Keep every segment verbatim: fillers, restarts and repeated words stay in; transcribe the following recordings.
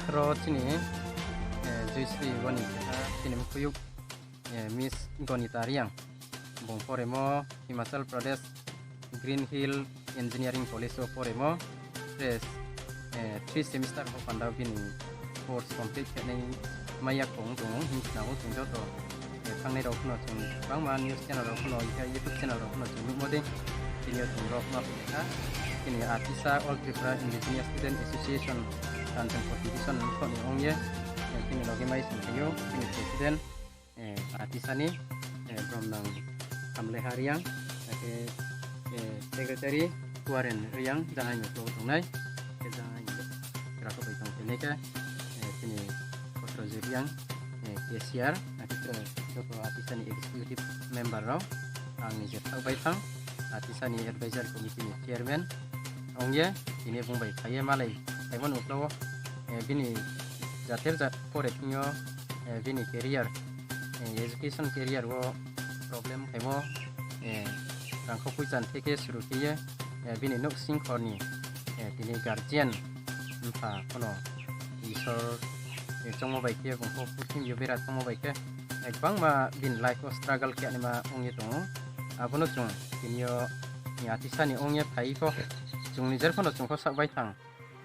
Ro chini, eh, Joysri boni keha chini mkhuiyouh, eh, Miss Gonita Reang. Bung poremo Himachal Pradesh Green Hill Engineering College wo poremo. Tre, eh, three semester wo panda bini course complete khe nai mai ya khong tong ou, hing khna ou chung joto, eh, thangnai rao pho no chung bangma news channel rao pho no, hing khe YouTube channel rao pho no chung nuhmo dei. Tini yo chung rao ma phaikha, chini Atisa All Tripura Indigenous Student Association, Kanchanpur Division ni ong ye, eh, chini loge mai sing phai ou, chini president, eh, Atisa ni, eh, Bromnang Kamleha Reang, akhe, eh, secretary Kuaren Reang, jang aini ulo tongnai, khe jang aini rakho bai tong phainai khe, eh, chini Kotroje Reang, eh, cashier, akhe tre joto Atisa ni executive member rao, ang ni je thaoh bai thang, Atisa ni advisor committee ni chairman ong ye, tini bung bai phai ye malai phaimo ni uklau wo, eh, bini jater jat pore thing yo, eh, bini career, eh, education career wo problem phaimo, eh, rangkho poicha ni theke suru khe ye, eh, bini nouhsingkhor ni, eh, tini guardian mpha pho no Isor, eh, choungmo bai khe bung pho purthimbi yo bera thanngmo bai khe, eh, gbangma bini life wo struggle khe naima ong ye tong ou. Abo no chung tini yo, eh, Atisa ni ong ye phai pho, chung nijer pho no chung pho saoh bai thang.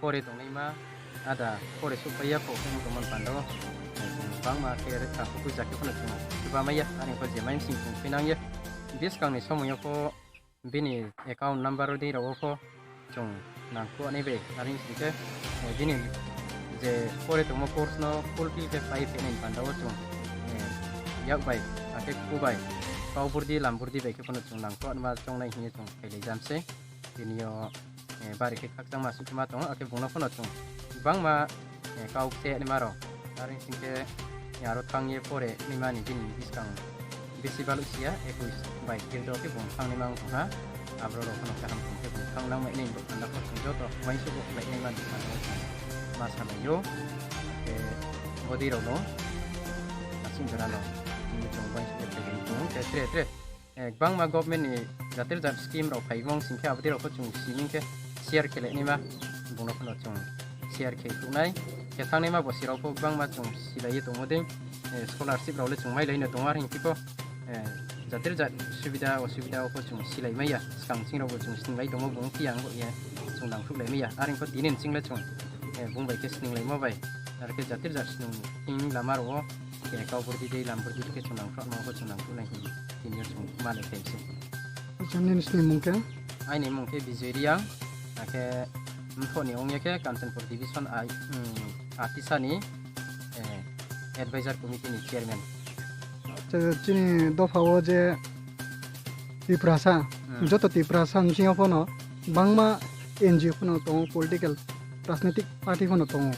Pore tongnaima, ada pore souhphai ya kho, khe tongmo ni panda wo, eh, chung bangma khe rangkho poicha khe pho no chung chuba mai ya, are pho je mai sing chung khuinang ye. Buskang ni somoi yo pho bini account number dei rao wo pho chung nangkhuh nai bai, are sing khe, eh, bini je pore tongmo course no fulfill khe pai phainai ni panda wo chung, eh, yak bai, akhe khu bai, kau burdi, lam burdi bai khe pho no chung nangkhuh naima choungnai hing ye chung phailai jam sei. Tini yo, eh, bari khe khakchangma suh khe ma tong ou, akhe bung no pho no chung gbangma, eh, kau kcheh naima rao. Are sing khe, eh, aro thanng ye pore naima ni bini buskang bisi baluh si ya, ekush bai tirdo khe bung thanng naima ong tong ha. Abro rao pho no kaham tong khe bung thanng nang mai nai bo panda pho chung joto uaingsouh bo khlai naima ni panda wo chung ma salai ou. Akhe bodei rao no, asing jora no, tini chung uaingsouh bo khlai tong ou, khe tre tre, eh, gbangma government ni jater jat scheme rao phaimo ong sing khe, abo dei rao pho chung si mi khe share khe lai naima, bung no pho no chung share khe khruh nai. Khe thanngnaima bo si rao pho gbangma chung silai ye tongmo dei, eh, scholarship rao le chung mailai no tong ou, are hing khe pho, eh, jater jat subida osubida wo pho chung silai mai ya, skang ching rao bo chung sninglai tongmo bung khe ang bo ye chung nangkhruhlai mai ya, are hing pho tini ni ching le chung, eh, bung bai khe sninglaimo bai, are khe jater jat snung thing lama rao wo, eh, kau burdi dei, lam burdi dei khe chung nangkhruhmo pho chung nangkhruh nai hing tini yo chung malai phai se. Acha, nini sni mung khe? Aini mung khe Bijoy Reang, akhe mthoh ni ong ye khe Kanchanpur Division ai, Atisa ni, eh, Advisor Committee ni Chairman. Acha, chini dopha wo je Tiprasa, joto Tiprasa bsing yo pho no bangma N G O pho no tong ou, political, rajnitik party pho no tong ou.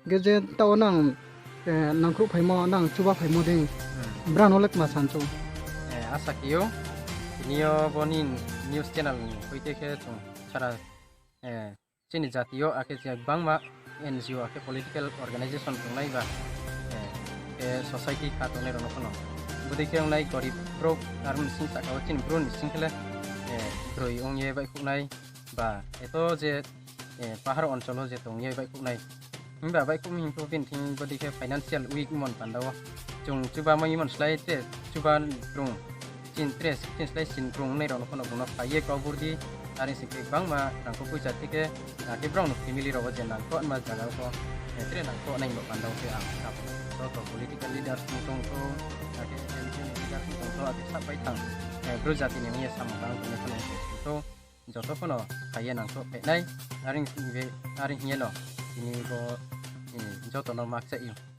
Hing khe je taoh wo nang, eh, nangkhruh phaimo, nang chuba phaimo dei, brao no le kma sa chung? Eh, asa khe ou, tini yo bo ni news channel ni hoite khe chung sara, eh, chini jati yo akhe je gbangma N G O akhe political organisation tongnai ba, eh, society kha tongnai rao no pho no bodei khe ongnai gorib brouh, aro ni sing sahka wo chini Bru ni sing khe le, eh, broi ong ye baihkhouhnai ba, eto je, eh, pahar onchol wo je tong ye baihkhouhnai. Himba baihkhouh mi hing pho bini thing bodei khe financial weak mon panda wo. Chung chuba mai mon slái te chuba krung, chin tre, chin slái chin krung ongnai rao no pho no bung no phai ye kau burdi, are sing khe gbangma rangkho poicha theke, akhe brao ni family rao wo je nangkhruh naima zaga wo pho, eh, tre nangkhruh nai bo panda wo khe ang sa, joto political leaders tong tho, akhe N G O ni leaders tong tho, akhe sahpai thang, eh, Bru jati ni ong ye samung tang tongnai pho no tong tho. Joto pho no phai ye nangkhruh phainai, are hing ye no tini bo, eh, joto no ma kchaih ou.